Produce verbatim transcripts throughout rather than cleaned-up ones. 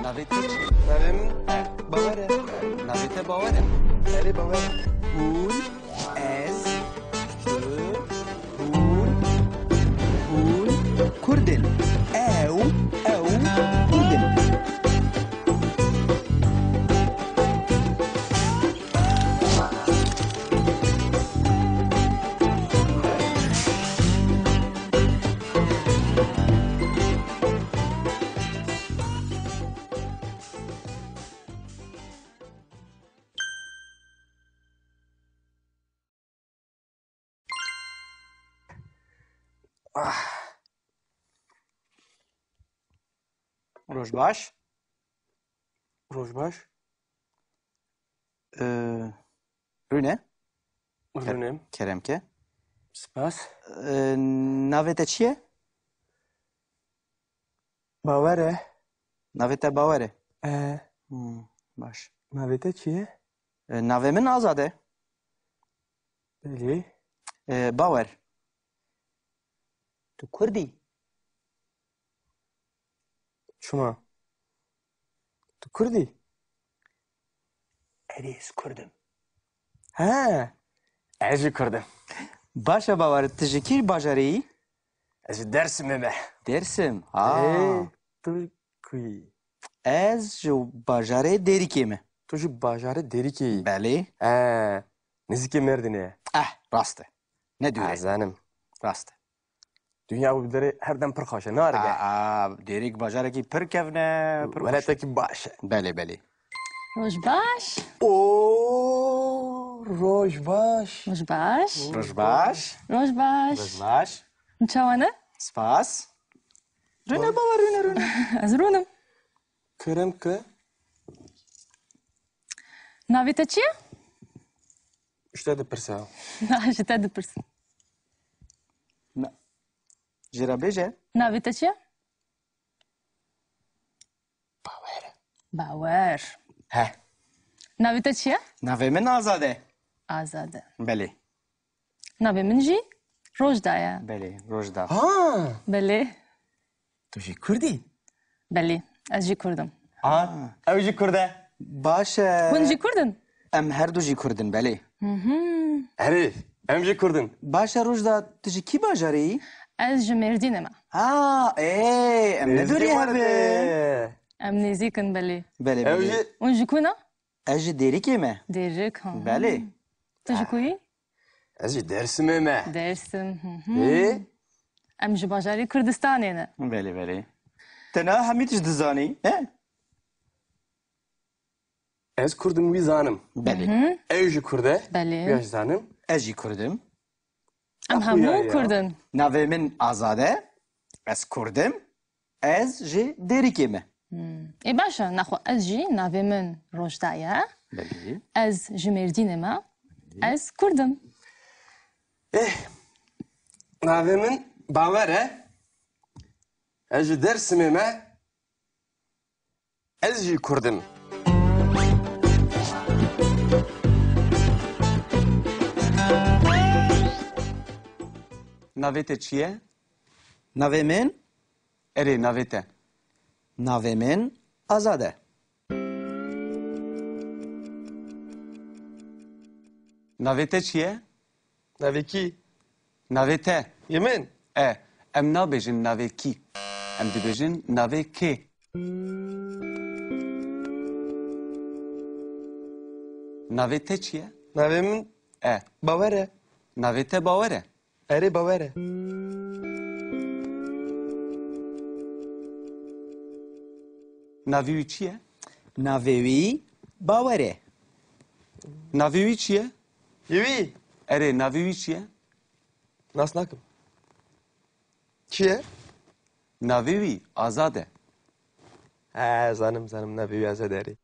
Navê te çi? Navê min Bawer e. Navê te Bawer e? Erê, Bawer e. Hûn, ez, tu, hûn, hûn Kurd in. Ew, ew Kurd in. Ah. Roj baş. Roj baş. Ee, Rûne. Rûne. Kerem ke. Spas. Ee, navê te çi ye? Bawer e. Navê te Bawer e? E. Hmm, baş. Navê te çi ye? E, navê min Azad e. Belê. E, Bawer. Tu Kurd î? Çima? Tu Kurd î? Erê, ez Kurd im. He. Ez jî Kurd im. Baş e Bawer, tu ji kî bajarê yî? Ez ji Dersimê me. Dersim. Ha. Ê, tu ji ku yî? Ez ji bajarê Dêrikê me. Tu ji bajarê Dêrikê yî? Belê. He. Nêzîkê Mêrdînê ye. Eh, rast e. Ne dûr e. Ha, zanim. Rast e. Dinya bi derê her dem pir xweş e, narige. A, a, Dêrik bajarekî pir kevn e, pir xweş e. Welatekî baş e. Belê, belê. Roj baş. O, roj baş. Roj baş. Roj baş. Roj baş. Roj baş. Çawa ne? Spas. Rûne baba, rûne, rûne. Ez rûnim. Kerem ke. Navê te çi ye? Ji te dipirse. Na, ji te dipirsim. Na. Jê re bêje. Navê te çi ye? Bawer. Bawer. He. Navê te çi ye? Navê min Azad e. Azad e. Belê. Navê min jî Rojda ye. Belê, Rojda. Ha! Belê. Tu jî Kurd î? Belê, ez jî Kurd im. Ha, ew jî Kurd e. Baş e. Hûn jî Kurd in? Em her du jî Kurd in, belê. Hı hı. Erê, em jî Kurd in. Baş e Rojda, tu ji kî bajarê yî? Ez ji Mêrdînê me. Ha, ê, em ne dûrî hev in. Em nêzîk in, belê. Belê, belê. Hûn ji ku ne? Ez ji Dêrikê me. Dêrik, ha. Belê. Tu ji ku yî? Ez ji Dersimê me. Dersim, hı hı. Ê? Em ji bajarê Kurdistanê ne. Belê, belê. Te niha hemî tişt dizanî, he? Ez Kurd im, wî zanim. Belê. Hı hı. Ew jî Kurd e. Belê. Wî jî zanim. Ez jî Kurd im. Em hemû Kurd in. Navê min Azad e. Ez Kurd im. Ez ji Dêrikê me. Hmm. Ê baş e, nexwe ez jî navê min Rojda ye. Belê. Ez ji Mêrdînê me. Ez Kurd im. Eh, navê min Bawer e. Ez ji Dersimê me. Ez jî Kurd im. Navê te çi ye? Navê min? Erê, navê te. Navê min Azad e. Navê te çi ye? Navê kî? Navê te. Yê min? E, em nabêjin navê kî. Em dibêjin navê kê. Navê te çi ye? Navê min E. Bawer e. Navê te Bawer e. Erê, Bawer e. Navê wî çi ye? Navê wî Bawer e. Navê wî çi ye? Yê wî? Erê, navê wî çi ye? Nas nakim. Çi ye? Navê wî Azad e. He, zanim, zanim, navê wî Azad e, erê.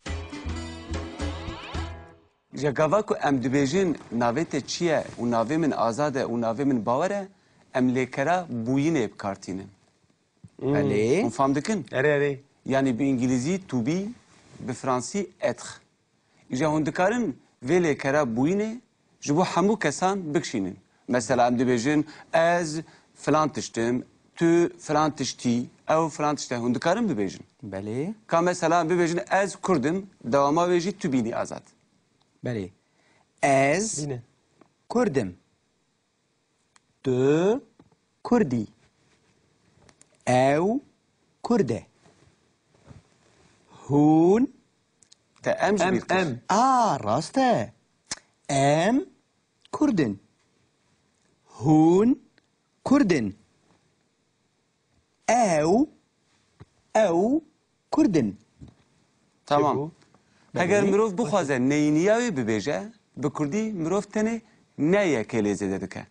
Ji gava ku em dibêjin navê te çi ye û navê min Azad e û navê min Bawer e, em lêkera bûyînê bi kar tînin. Hmm. Belê. Hûn fam dikin? Erê, erê. Yanî bi îngilîzî to be, bi fransî être. Îja hûn dikarin vê lêkera bûyînê ji bo hemû kesan bikişînin. Mesela em dibêjin, ez filan tişt im, tu filan tişt î, ew filan tişt e. Hûn dikarin bibêjin? Belê. Ka mesela bibêjin, ez Kurd im, dewama wê jî tu bînî Azad. Belê. Ez Bîne. Kurd im. Tu Kurd î. Ew Kurd e. Hûn Te em ji Em, bîr kir. em. A, rast e. Em Kurd in. Hûn Kurd in. Ew, ew Kurd in. Tamam. Çi bû? Heger Belê. Mirov bixwaze neyîniya wê bibêje, bi kurdî mirov tenê ne yekê lê zêde dike.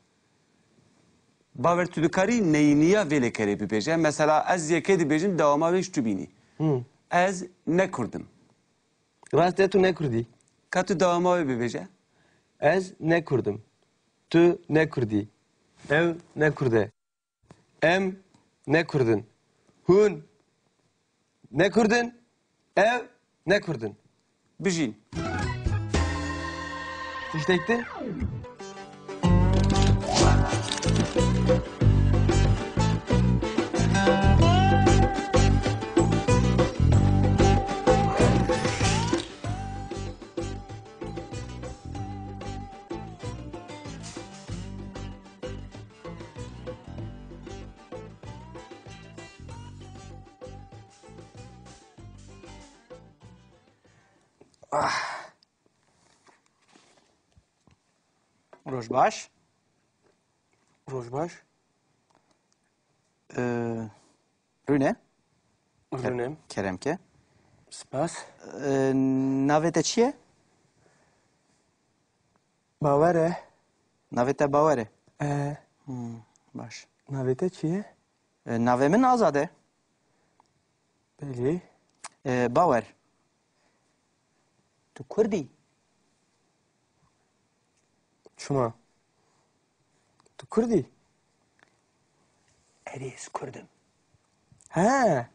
Bawer, tu dikarî neyîniya vê lêkerê bibêje. Mesela ez yekê dibêjim, dewama wê ji tu bînî. Hı. Ez ne Kurd im. Rast e, tu ne Kurd î. Ka tu dewama wê bibêje. Ez ne Kurd im. Tu ne Kurd î. Ew ne Kurd e. Em ne Kurd in. Hûn ne Kurd in. Ew ne Kurd in. Bijîn. Tiştek din. Ah. Roj baş. Roj baş. Ee, Rûne. Rûne. Kerem ke. Spas. Ee, navê te çi ye? Bawer e. Navê te Bawer e? Ee. Hmm, baş. Navê te çi ye? Ee, navê min Azad e. Belê. Ee, Bawer. Tu Kurd î? Çima? Tu Kurd î? Erê, ez Kurd im. He.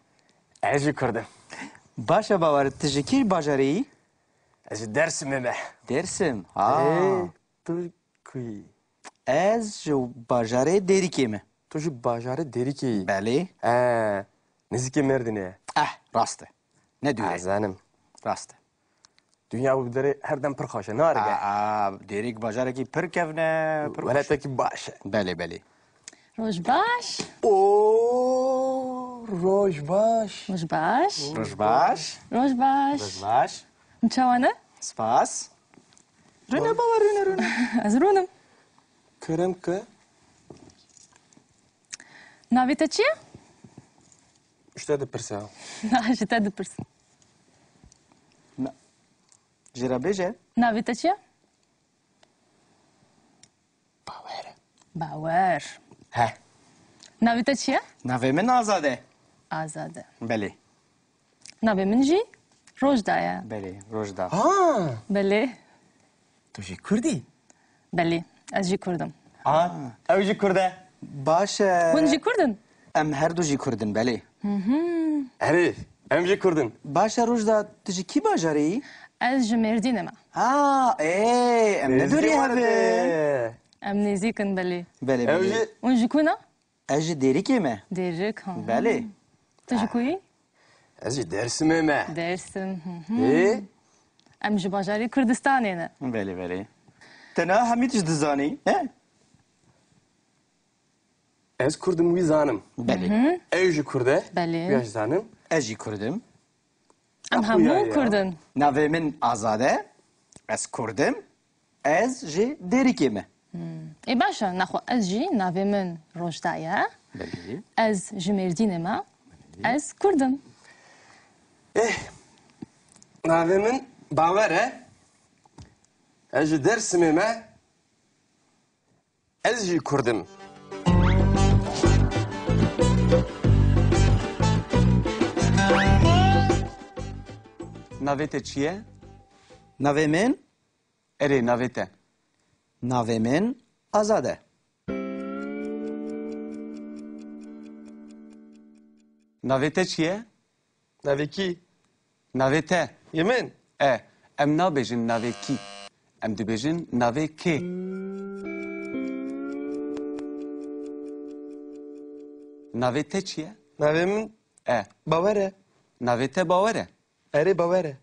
Ez jî Kurd im. Baş e Bawer, tu ji kî bajarê yî? Ez ji Dêrsimê me. Dêrsim, ha. Ê, tu ku yî? Ez ji bajarê Dêrikê me. Tu ji bajarê Dêrikê yî? Belê. He, nêzîkê Mêrdînê ye. Eh, rast e. Ne dûr e. Ez zanim. Rast e. Dinya bi derê her dem pir xweş e, narige. A, a, Dêrik bajarekî pir kevn e, pir xweş e. Welatekî baş e. Belê, belê. Roj baş. O, roj baş. Roj baş. Roj baş. Roj baş. Roj baş. Çawa ne? Spas. Rûne baba, rûne, rûne. Ez rûnim. Kerem ke. Navê te çi ye? Ji te dipirse. Na, ji te dipirsim. Na. Jê re bêje. Navê te çi ye? Bawer. Bawer. He. Navê te çi ye? Navê min Azad e. Azad e. Belê. Navê min jî Rojda ye. Belê, Rojda. Ha! Belê. Tu jî Kurd î? Belê, ez jî Kurd im. Ha, ew jî Kurd e. Baş e. Hûn jî Kurd in? Em her du jî Kurd in, belê. Hı hı. Erê, em jî Kurd in. Baş e Rojda, tu ji kî bajarê yî? Ez ji Mêrdînê me. Ha, ê, em ne dûrî hev in. Em nêzîk in, belê. Belê, belê. Hûn ji ku ne? Ez ji Dêrikê me. Dêrik, ha. Belê. Tu ji ku yî? Ez ji Dêrsimê me. Dêrsim, hı hı. Ê? Em ji bajarê Kurdistanê ne. Belê, belê. Te niha hemî tişt dizanî, he? Ez Kurd im, wî zanim. Belê. Hı hı. Ew jî Kurd e. Belê. Wî jî zanim. Ez jî Kurd im. Em hemû Kurd in. Navê min Azad e. Ez Kurd im. Ez ji Dêrikê me. Hmm. Ê baş e, nexwe ez jî navê min Rojda ye. Belê. Ez ji Mêrdînê me. Belê. Ez Kurd im. Eh, navê min Bawer e. Ez ji Dêrsimê me. Ez jî Kurd im. Navê te çi ye? Navê min? Erê, navê te? Navê min Azad e. Navê te çi ye? Navê kî? Navê te. Yê min? E, em nabêjin navê kî. Em dibêjin navê kê. Navê te çi ye? Navê min E. Bawer e. Navê te Bawer e. Erê, Bawer e.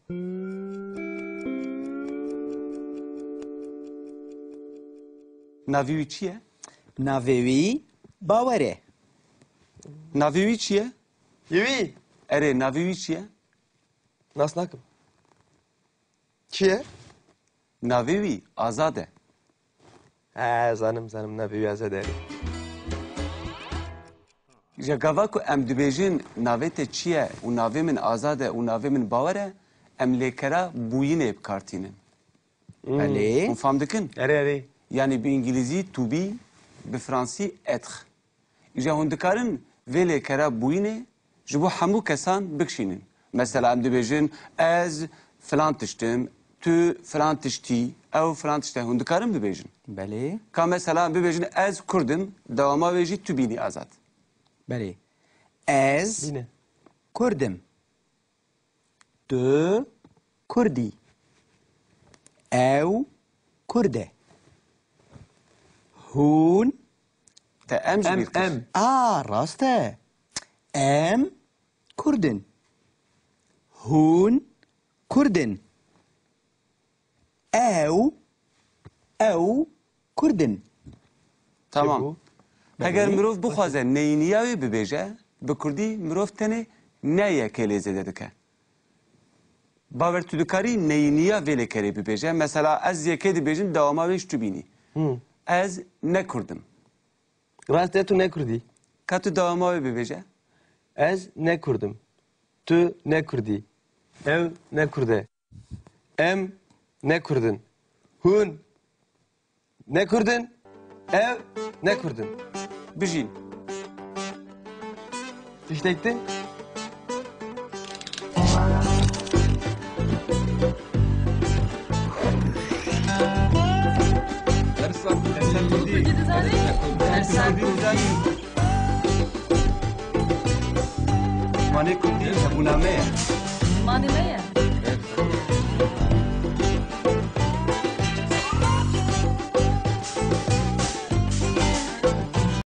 Navê wî çi ye? Navê wî Bawer e. Navê wî çi ye? Yê wî? Erê, navê wî çi ye? Nas nakim. Çi ye? Navê wî Azad e. He, zanim, zanim, navê wî Azad e. Ji gava ku em dibêjin navê te çi ye û navê min Azad e û navê min Bawer e, em lêkera bûyînê bi kar tînin. Hmm. Belê. Hûn fam dikin? Erê, erê. Yanî bi îngilîzî to be, bi fransî être. Îja hûn dikarin vê lêkera bûyînê ji bo hemû kesan bikişînin. Mesela em dibêjin ez filan tişt im, tu filan tişt î, ew filan tişt e. Hûn dikarin bibêjin? Belê. Ka mesela em bibêjin ez Kurd im, dewama wê jî tu bînî Azad. Belê. Ez Bîne. Kurd im. Tu Kurd î. Ew Kurd e. Hûn Te em ji Em, bîr kir. Em. A, rast e. Em Kurd in. Hûn Kurd in. Ew, ew Kurd in. Tamam. Çi bû? Heger Belê. Mirov bixwaze neyîniya wê bibêje, bi kurdî mirov tenê ne yekê lê zêde dike. Bawer, tu dikarî neyîniya vê lêkerê bibêje. Mesela ez yekê dibêjim, dewama wê ji tu bînî. Hı. Ez ne Kurd im. Rast e, tu ne Kurd î. Ka tu dewama wê bibêje. Ez ne Kurd im. Tu ne Kurd î. Ew ne Kurd e. Em ne Kurd in. Hûn ne Kurd in. Ew ne Kurd in. Bijîn. Tiştek din. Dersa, dersa Kurdî. Kurdî dizanî? Dersa Kurdî dizanî. Zimanê Kurdî hebûna me ye. Zimanê me ye.